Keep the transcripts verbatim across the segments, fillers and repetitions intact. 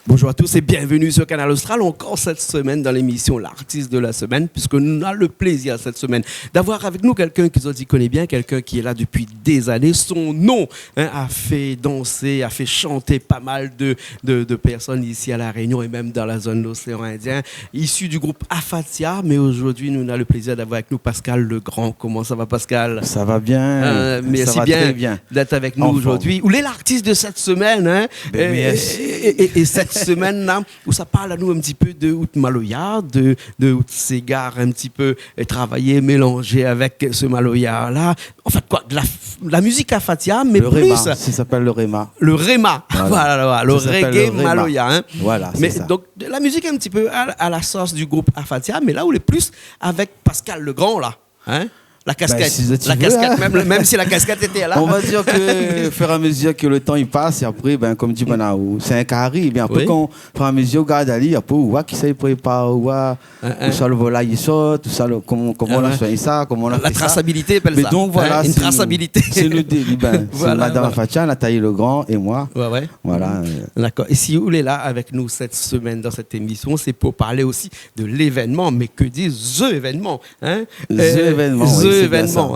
Bonjour à tous et bienvenue sur Kanal Austral, encore cette semaine dans l'émission L'artiste de la semaine, puisque nou na le plaisir cette semaine d'avoir avec nous quelqu'un ki zot i koné bien, quelqu'un qui est là depuis des années. Son nom, hein, a fait danser, a fait chanter pas mal de, de, de personnes ici à La Réunion et même dans la zone de l'océan Indien, issu du groupe Afatia, mais aujourd'hui nou na le plaisir d'avoir avec nous Pascal Legrand. Koman sa va, Pascal ? Ça va bien. Euh, merci bien d'être avec nous aujourd'hui. Ou lé l'artiste de cette semaine, hein. Ben, merci. Et, et, et, et cette semaine-là, ou sa parl anou un petit peu de out maloya, de, de out séga, un petit peu, euh, travaillé, mélangé avec ce maloya-là. En fait, quoi, de la, la musique Afatia, mais le plus rema, ça s'appelle le rema. Le rema. Voilà, voilà, le reggae maloya, hein. Voilà, c'est ça. Mais donc, de la musique un petit peu à, à la sauce du groupe Afatia, mais là ou lé plus avec Pascal Legrand, là. Hein ? La casquette, même, même si la casquette était là. On va dire que, au fur et à mesure que le temps i pass, é apré, ben, konm di banna, sé in kari, mé apré, kan, au fur et à mesure ou gard ali, apré ou oi kisa i prépar, ou oi ousa le volay i sort, ousa le, koman, koman la soign sa, koman la fé sa. La traçabilité, i apèl sa. Mé donk, voilà, sé nou, sé nout déli, ben, sé madam Afatia, Nathalie Legrand é moin. Ouais, ouais. Voilà, euh. D'accord. Et si ou lé là avec nous cette semaine dans cette émission, c'est pour parler aussi de l'événement, mais que dis-je, the événement, hein ? The événement, oui, c'est bien ça.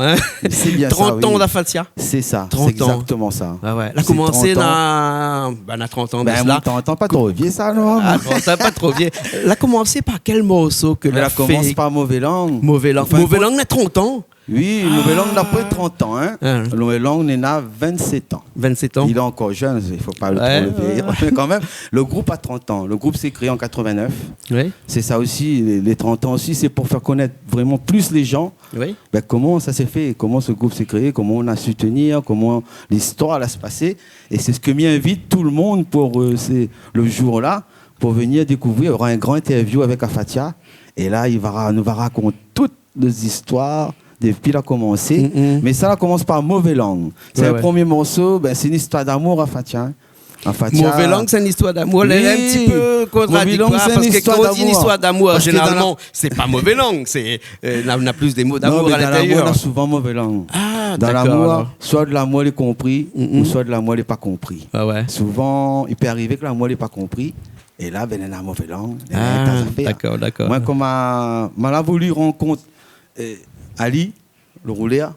Trente ans d'Afatia. C'est ça, c'est exactement ça. Ah ouais. La komansé na, ben, na trente ans de cela. Ben, trente ans, pa tro vié sa, non ? Ah, trente ans, pa tro vié. La komansé par kèl morso ke la fé ? La komans par Mové Lang. Mové Lang. Mové Lang na trente ans. Oui, Mové Lang na pwin trente ans, hein. Mové Lang néna vingt-sept ans. Vingt-sept ans. Il est encore jeune, il faut pas le trop le vieillir. Mais quand même, le groupe a trente ans. Le groupe s'est créé en quatre-vingt-neuf. Oui. C'est ça aussi, les, les trente ans aussi, c'est pour faire connaître vraiment plus les gens. Oui. Ben, comment ça s'est fait, comment ce groupe s'est créé, comment on a su tenir, comment l'histoire là s'est passée. Et c'est ce que mi invit tout le monde pour, euh, c'est le jour-là, pour venir découvrir. Il y aura un grand interview avec Afatia. Et là, il va ra-, nous va raconter tout lé zistoir dépi la komansé. Mé sa la komans par Mové Lang. Sé le promié morso, ben, sé in zistoir d'amour, Afatia. Afatia. Mové Lang, sé in zistoir d'amour. Oui. Lé in ti pé kontradiktoir, parske kan ou di in zistoir d'amour, zénéralman, sé pa Mové Lang, sé, euh, na, na plis de mo d'amour a l'intérieur. Non, mé dan lamour, na souvan Mové Lang. Ah, d'accord, alors. Dan lamour, soi de lamour lé konpri, ou soi de lamour lé pa konpri. Ah ouais. Souvan, i pé arivé ke lamour lé pa konpri. É la, ben, néna Mové Lang, néna in ta zafèr. Ah, d'accord, d'accord. Moin, konm ma, ma la voulu rankont, euh, Ali, le roulèr,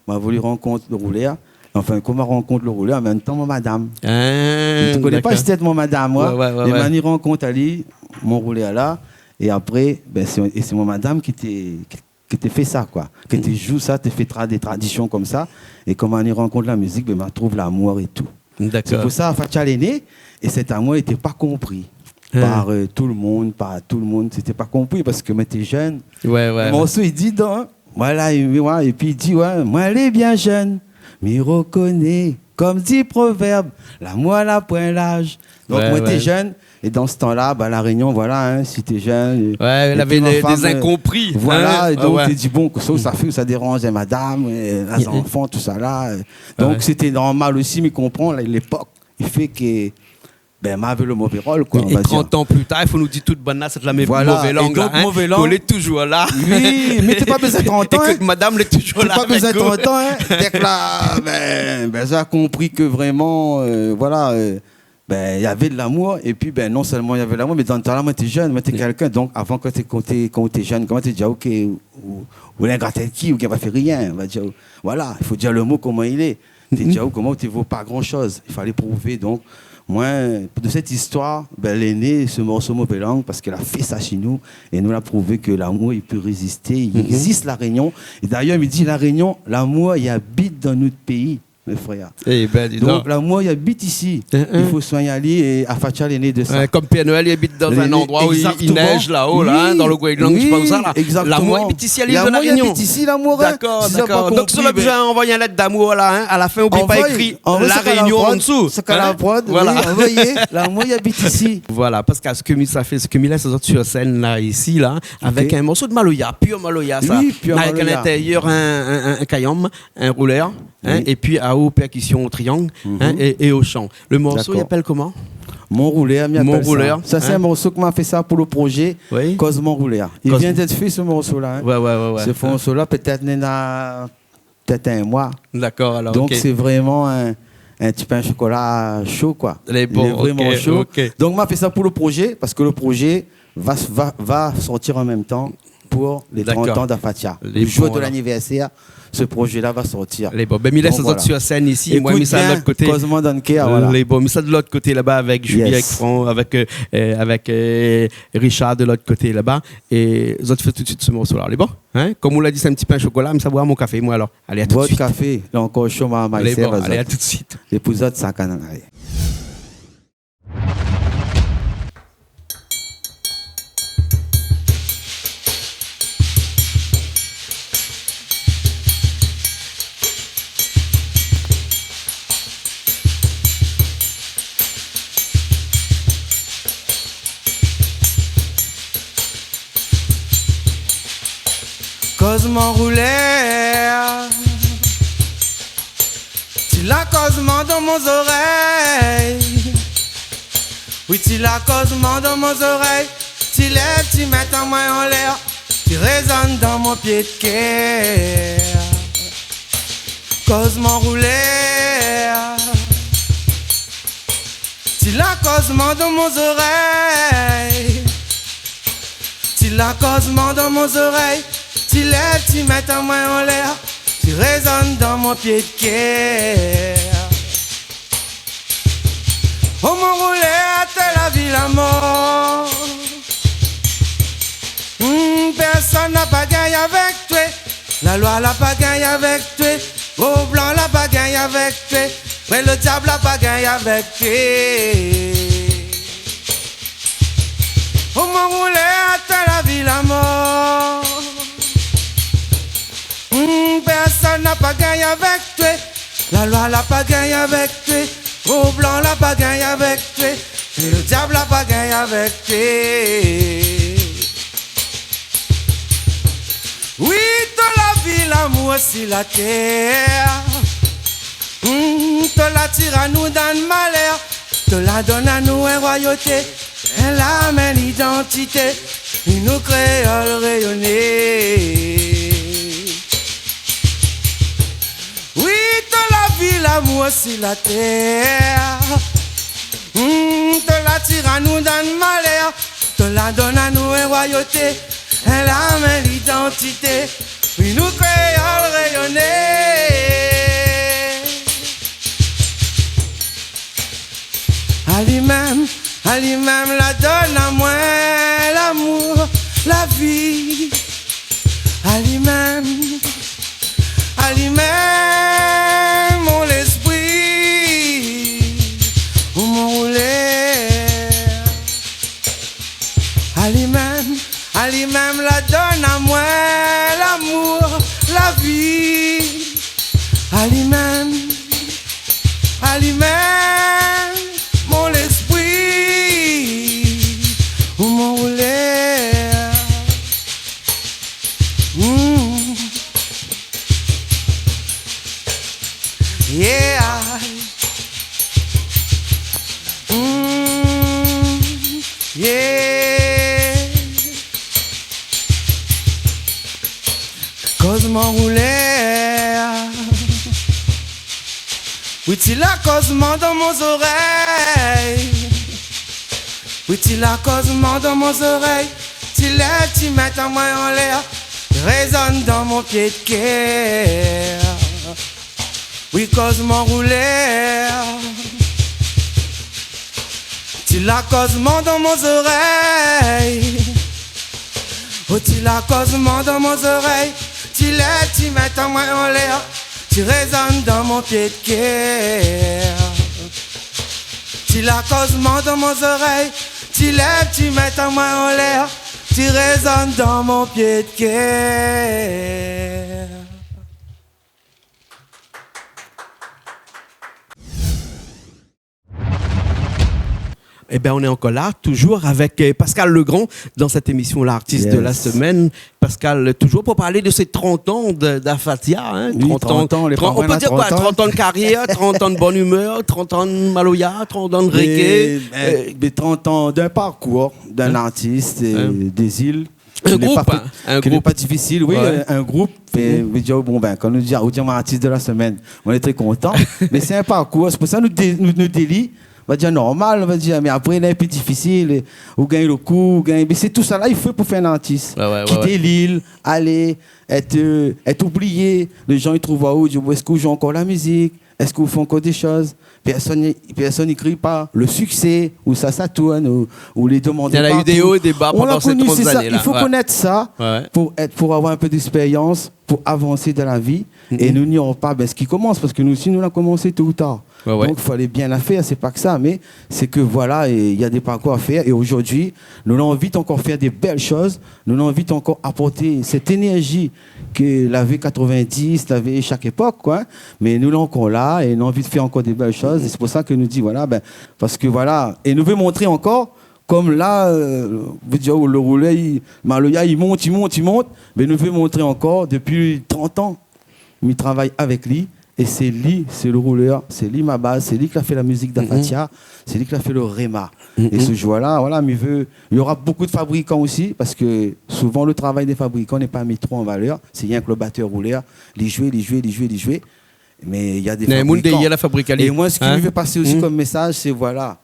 ma voulu rankont le roulèr. Anfin, konm ma rankont le roulèr, an mèm tan, mon madam. Ah, d'accord. Mi té koné pa, sété mon madam, moin. Ouais, ouais, ouais. É ma ni rankont Ali, mon roulèr la. É apré, ben, sé, é sé mon madam ki té, ki ki té fé sa, koi. Ki té zoué sa, té fé tra-, dé tradision konmsa. É konm ma ni rankont la mizik, ben, ma trouv lamour é tou. D'accord. Sé pou sa, Afatia lé né, é sèt amour lété pa konpri par, euh, tout le monde, par tout le monde, sété pa konpri parske moin té jeune. Ouais, ouais. Morso i di dan, voilà, é, ouais, épi i di, ouais, moin lé bien jeune, mi rokoné, konm di provèrb, lamour la pwin laj. Donk, moin té jeune, é dan se tan-la, ba, La Rénion, voilà, hein, si té jeune, euh, épi ma femme, euh, voilà, é donk, té di, bon, kosa sa fé, sa déranz in madam, euh, lé zanfan, tousala, euh. Donk, sété normal osi, mi konpran, la, lépok i fé ke, ben, ma avé le mové rol, koi, on va dir. Trente ans plus tard, i fo nou di tout banna, sé la mèm Mové Lang la, hein. Voilà. É donk, Mové Lang, ou lé toujour la. Oui, mé té pa bezoin trente ans, hein. É ke madam lé toujour la avèk ou. Té pa bezoin trente ans, hein. Dèk la, ben, ben, la konpri ke vréman, euh, voilà, euh, ben, navé de lamour, épi, ben, non sèlman navé de lamour, mé dan tan-la, moin té jeune, moin té kèlkin, donk, avan, kan té, kan té, kan té jeune, koman té di, ah, OK, ou, ou lé in gratèl ki, ou bien pa fé rien, on va dir, voilà, i fo dir le mo koman i lé. Té di, ah, ou, koman ou té vo pa gran shoz, i falé prouvé, donk, moin, de sèt zistoir, ben, lé né se morso Mové Lang, parske la fé sa si nou, é nou la prouvé ke lamour, i pé rézisté, i égzis La Rénion. É dayèr, mi di, La Rénion, lamour, i abit dan nout péi. Mé frèr. Eh ben, dis donc. Donk, lamour, i abit isi. Hein, hein. I fo soign ali, é Afatia lé né de sa. Ouais, konm Père Noël, i abit dan in landroi ousa i, i nèj laho, la, hein, dan le Groenland, mi sé pa ousa, la. Lé né, exactement. Lamour i abit isi, ali, dan La Rénion. Lamour i abit isi, lamour, hein. D'accord, d'accord. Si zot la pa konpri, ben, anvoy in lèt d'amour, la, hein. A la fin, oubli pa ékri La Rénion an dsou. Anvoy, anvoy sa k'la prod, oui, anvoy. Hein ? Voilà. Lamour i abit isi. Voilà, parske sak mi sa fé, sak mi lès azot sur sèn, la, isi, la, avèk in morso de maloya, pur maloya, sa. Oui, pur maloya. Avèk a l'intérieur in, in, in, in kayanm, in roulèr, hein, épi, euh, a, o pèrkisyon, o triang, in, é, é o shan. Lo morso, i apèl koman ? Mon Roulèr, mi apèl sa. Mon Roulèr, in. Sa sé in morso ke ma fé sa pou lo projé Koz Mon Roulèr. Li vien d'èt fé, se morso-la, in. Oué, oué, oué. Se morso-la, pétèt néna pétèt in moi. Dakor, alor, donk, sé vréman in, in ti pin shokola sho, koi. Lé bon, lé vréman sho. Donk, ma fé sa pou lo projé, parske lo projé va, va, va sortir an mèm tan pou lé trant an d'Afatia. Lo jour de lanivèrsèr, se projé-la va sortir. Lé bon. Bin, mi lès azot sir sèn isi, moin, mi sa de lot koté. Koz amoin dann kèr, voilà. Lé bon, mi sa de lot koté laba avèk Julie, avèk Fran, avèk, eu, eu, avèk, eu, Richard de lot koté laba. É zot i fé tout suit se morso-la. Lé bon ? In ? Kom ou la di, sé in ti pin shokola, mi sa boir mon kafé, moin, alor. Alé, a tout suit. Boir kafé, la ankor sho, ma, ma sèrv azot. Alé, a tout suit. É pou zot, sa kanal, alé. Koz Mon Roulèr. Ti la kozman dan mon zorèy. Oui, ti la kozman dan mon zorèy. Ti lèv, ti mèt amoin anlèr. Ti rézone dan mon pié d'kèr. Koz Mon Roulèr. Ti la kozman dan mon zorèy. Ti la kozman dan mon zorèy. Ti lèv, ti mèt amoin anlèr. Ti rézone dan mon pié d'kèr. O mon roulèr, atèr la vi, la mor. Hmm, pèrsone la pa gingn avèk toué. La loi la pa gingn avèk toué. Gro blan la pa gingn avèk toué. Mé lo diab la pa gingn avèk toué. O mon roulèr, atèr la vi, la mor. Hmm, pèrsone la pa gingn avèk toué. La loi la pa gingn avèk toué. Gro blan la pa gingn avèk toué. É lo diab la pa gingn avèk toué. Oui, to la vi, lamour si la tèr. Hmm, to la tir anou dan malèr. To la donn anou in royaté, in larm, in idantité, nou kréol réyoné. Oui, to la vi, lamour si la tèr. Hmm, to la tir anou dan malèr. To la donn anou in royaté, in larm, in idantité, oui, nou kréol réyoné. Ali mèm, ali mèm la donn amoin lamour, la vi. Ali mèm, ali mèm mon léspri, o mon roulèr. Ali mèm, ali mèm la donn amoin lamour, la vi. Ali mèm, ali mèm mon léspri, o mon roulèr. Hmm. Yeah. Hmm. Yeah. Koz mon roulèr. Oui, ti la kozman dan mon zorèy. Oui, ti la kozman dan mon zorèy. Ti lèv, ti mèt amoin anlèr. Rézone dan mon pié d'kèr. Oui, koz mon roulèr. Ti la kozman dan mon zorèy. O, ti la kozman dan mon zorèy. Ti lèv, ti mèt amoin anlèr. Ti rézone dan mon pié d'kèr. Ti la kozman dan mon zorèy. Ti lèv, ti mèt amoin anlèr. Ti rézone dan mon pié d'kèr. Eh ben, on est encore là, toujours avec, euh, Pascal Legrand dans cette émission, l'artiste de la semaine. Yes. Pascal, toujours pour parler de ces trente ans de, d'Afatia, hein, trente ans. Oui, trente ans, on peut dire quoi, trente ans de carrière, trente ans de bonne humeur, trente ans de maloya, trente ans de reggae, euh, trente ans d'un parcours d'un artiste, euh, des îles. Un groupe, hein, un groupe. Ki lé pa difisil, oui, un groupe. É, mi di, bon, ben, kan nou di, ou di artiste de la semaine, nou lé tré kontan. Mé sé in parkour, sé pou sa nou dé-, nou, nou déli, nou va dir normal, nou va dir, mé apré, lé in pé difisil, é, ou gingn lo kou, ou gingn, mé sé tout sa la i fo pou fé in artis. Kit lil, alé, èt, euh, èt oublié, lé jan i trouv aou, i di, bon, èske ou zoué ankor la mizik ? Èske ou fé ankor dé shoz ? Pèrsone i, pèrsone i kri pa. Lo siksé, ousa sa tourn, ou, ou lé domandé partou. Il y en a eu des hauts et des bas pendant ces trente années-là. On a connu, c'est ça. Il faut connaître ça pour être, pour avoir un peu d'expérience, pour avancer dans la vie. É nou, nou lé pa, ben, sak i komans, parske nou osi, nou la komansé to ou tar. Donk, falé bien la fèr, sé pa ke sa, mé sé ke, voilà, é néna dé parkour a fèr. É zordi, nou la anvi ankor fé dé bèl shoz. Nou, nou anvi ankor aport sèt énèrzi ke lavé katrovindis, lavé shak épok, koi. Mé nou lé ankor la é nou anvi fé ankor dé bèl shoz. É sé pou sa ke nou di, voilà, ben, parske, voilà, é nou vé montré ankor, kom la, euh, vé dir, lo roulèr, i, maloya, i mont, i mont, i mont. Mé nou vé montré ankor, dopi trant an, mi travay avèk li, é sé li, sé lo roulèr, sé li ma baz, sé li ki la fé la mizik d'Afatia, sé li ki la fé lo rema. É se zour-la, voilà, mi vé, il y aura beaucoup de fabricants aussi, parske souvan lo travay dé fabrikan lé pa mi tro an valèr, sé rienk lo batèr roulèr, li zoué, li zoué, li zoué, li zoué. Mé néna dé moun dèrièr la fabrik ali. É moin, sak mi vé pasé osi kom mésaz, sé, voilà,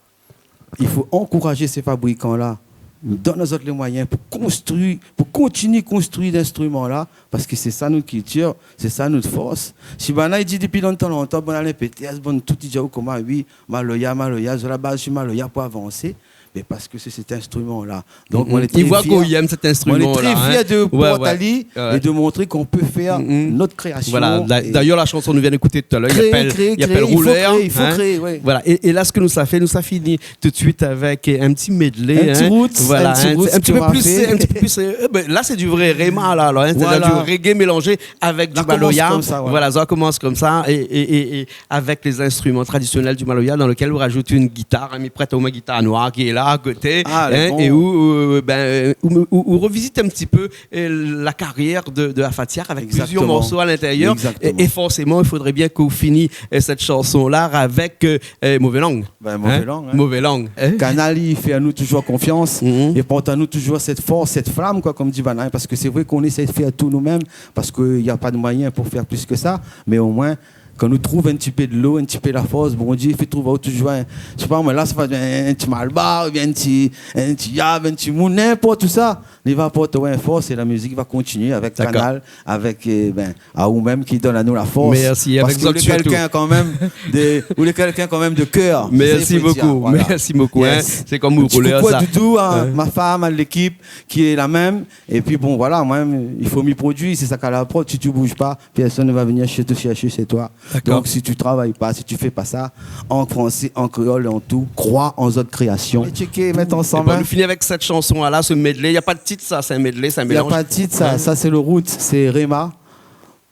i fo ankouraz sé fabrikan-la, donn azot lé moiyin pou konstrui, pou kontinié konstrui instriman-la, parske sé sa nout kiltir, sé sa nout fors. Si banna i di dopi lontan, lontan, bann Alain Peters, bann tout, i di aou koman, oui, maloya, maloya, zot la baz si maloya pou avansé, mé parske sé sèt instriman-la. Donk, moin lé tré fièr. I voi ke ou èm sèt instriman-la, hein. Moin lé tré fièr de port ali é de montré k'on pé fé nout kréasion. Voilà. D'a-, d'ailleurs, la chanson nou vien ékouté talèr, i apèl, i apèl Roulèr, hein. Voilà. É, é la, sak nou sa fé, nou sa fini tout de suite avec, euh, un petit medley, hein. Un petit roots, voilà, un petit roots, un petit peu plus, un petit peu plus, euh, ben, là, c'est du vrai rema, là, alors, hein, c'est-à-dire du reggae mélangé avec du maloya. Voilà, ça commence comme ça, ouais. Voilà, ça commence comme ça, et, et, et, et avec les instruments traditionnels du maloya, dans lequel on rajoute une guitare, hein, mi prèt aou mon guitare noir ki lé la, a koté, hein, et où, euh, ben, euh, où, où, où on revisite un petit peu, euh, la carrière de, de Afatia avec plusieurs morceaux à l'intérieur. Exactement. Et, et forcément, il faudrait bien qu'on finisse, euh, cette chanson-là avec, euh, euh, Mové Lang. Ben, Mové Lang, hein. Mové Lang, hein. Kanal i fé anou toujour konfians, i aport anou toujour sèt fors, sèt flam, koi, kom di banna, parske sé vré k'nou éséy fé tout nou mèm, parske na pa de moiyin pou fé plis ke sa, mé omoin, kan nou trouv in ti pé dolo, in ti pé la fors, Bondié i fé trouv aou toujour in, mi sé pa, moin la, sa va in, in ti malbar, oubien in ti, in ti yav, in ti moun, ninport ousa, li va aport aou in fors é la mizik va kontinié avèk Kanal, avèk, euh, ben, aou mèm ki donn anou la fors. Mèrsi, avèk zot sirtou. Parske ou lé kèlkin kan mèm de, ou lé kèlkin kan mèm de kèr. Sé sa i fo dir, voilà. Mèrsi bokou, mèrsi bokou, hein. Yes. Sé kom ou voulé sa. In ti koukou a Doudou, hein, ma fanm, a lékip ki lé la mèm. Épi bon, voilà, moin, i fo mi produi, sé sa k'la prod, si tu bouges pas, personne ne va venir chez, te chercher chez toi. D'accord. Donc, si tu travailles pas, si tu fais pas ça, en français, en créole et en tout, crois en zot kréasion. Allez checker, mettre ensemble, hein. Et ben, nou fini avèk sèt shanson-la, se medley. Na pa de tit, sa, sé in medley, sé in mélanz. Na pa de tit, sa, sa sé le roots, sé rema.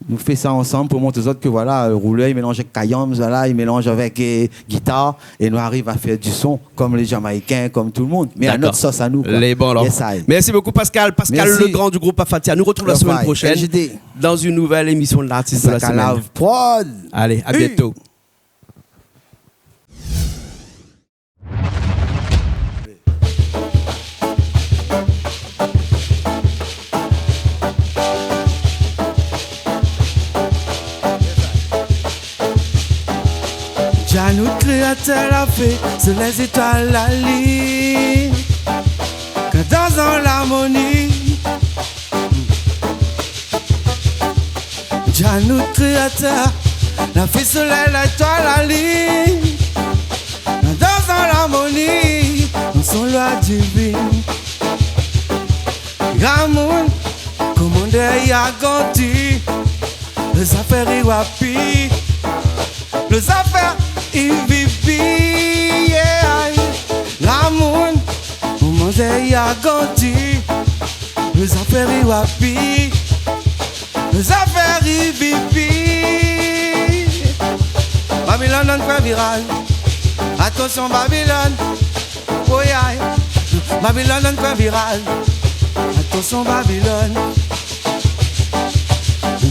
Nou fé sa ansanm pou mont azot ke, voilà, euh, roulèr i mélanz avèk kayanm, voilà, i mélanz avèk, euh, gitar, é nou ariv a fé du son kom lé Jamaïkin, kom tout le monde, mé a nout sos anou, koi. D'accord. Lé bon, alor. Yes I. Mèrsi bokou, Pascal. Pascal Legrand du groupe Afatia. Mèrsi. Nou retrouv la semaine prochaine dans une nouvelle émission de l'artiste de la semaine. Sakalav Prod. Allez, à bientôt. Dja nout kréatèr la fé solèy, zétoil, la lin, kadans an larmoni. Dja nout kréatèr la fé solèy, létoil, la lin, kadans an larmoni, dan son loi divine. Gramoun, komandèr i agrandi, lé zafèr i wapi, lé zafèr i vivi, yeah. Gramoun, komandèr i agrandi, lé zafèr i wapi, lé zafèr i vivi. Babilòn, ann fé viraz. Atansion, Babilòn. Oy, ay. Babilòn, dann koin viraz. Atansion, Babilòn.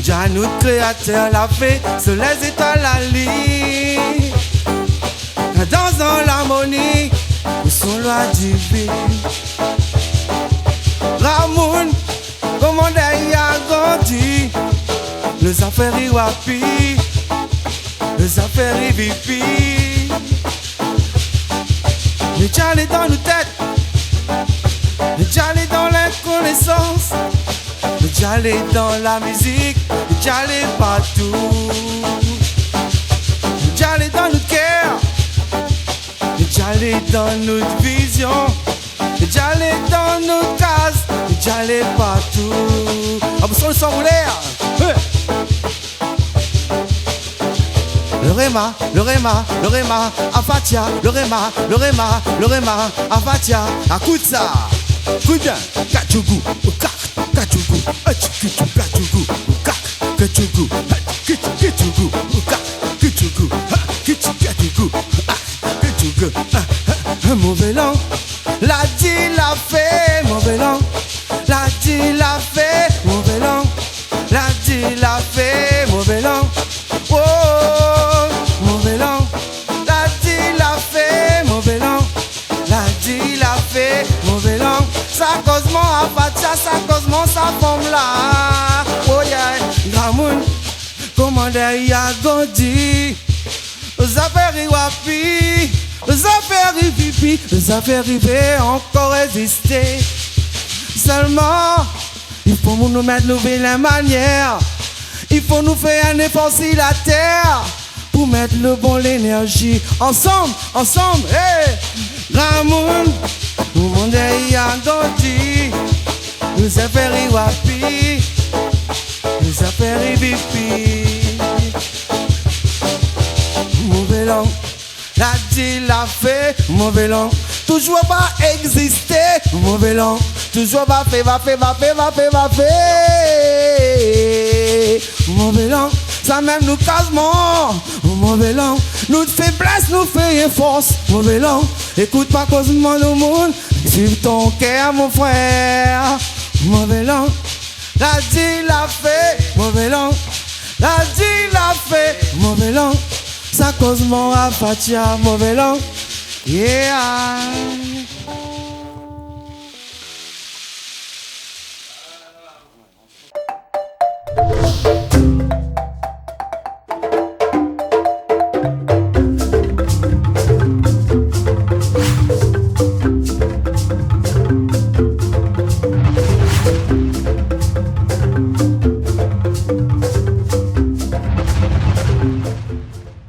Di anou kréatèr la fé solèy, zétoil, la lin. Dans dan larmoni, ou son loi divin. Gramoun, koman dèyèr grandi, lo zafèr i wapi, lo zafèr i vipi. Mé djalé dan nout tèt, mé djalé dan linkonésans, mé djalé dan la mizik, mé djalé partou. Mé djalé dan nout kèr, mé djalé dan nout vizion, mé djalé dan nout kaz, mé djalé partou. Amoin son, son roulèr. Hey. Lo Rema, lo Rema, lo Rema, Afatia, lo Rema, lo Rema, lo Rema, Afatia. Akout sa. Kout bien. Katchougou, oukak, katchougou, atchikitchou, katchougou, oukak, katchougou, atchikitchou, katchougou, oukak, katchougou, ha, kitchi, katchougou, ah, katchougou, ah, ah, ah, mové lang. La di la fé, mové lang. La di la fé, mové lang. La di la fé, mové lang. Oh, mové lang. La di la fé, mové lang. La di la fé, mové lang. Sa kozman Afatia, sa kozman sa fanm la. Oh yeah, gramoun, koman dèyèr grandi. Zafèr i wapi, zafèr i vipi, zafèr i vé ankor égzisté. Sèlman, i fo nou mèt nout vilin manièr. I fo nou fé in éfor si la tèr pou mèt lo bon lénèrzi. Ansanm, ansanm, hey! Gramoun, lo monn i agrandi. Lo zafèr i wapi, lo zafèr i vipi. Mové lang. La di la fé, mové lang. Touzour pa égzisté, mové lang. Touzour pa fé, pa fé, pa fé, pa fé, pa fé. Mové lang. Sa mèm nout kazman, mové lang. Nout féblès, nou fé in fors, mové lang. Ékout pa kozman lo moun, suiv ton kèr, mon frèr. Mové lang. La di la fé, mové lang. La di la fé, mové lang. Sa kozman Afatia, mové lang. Yeah.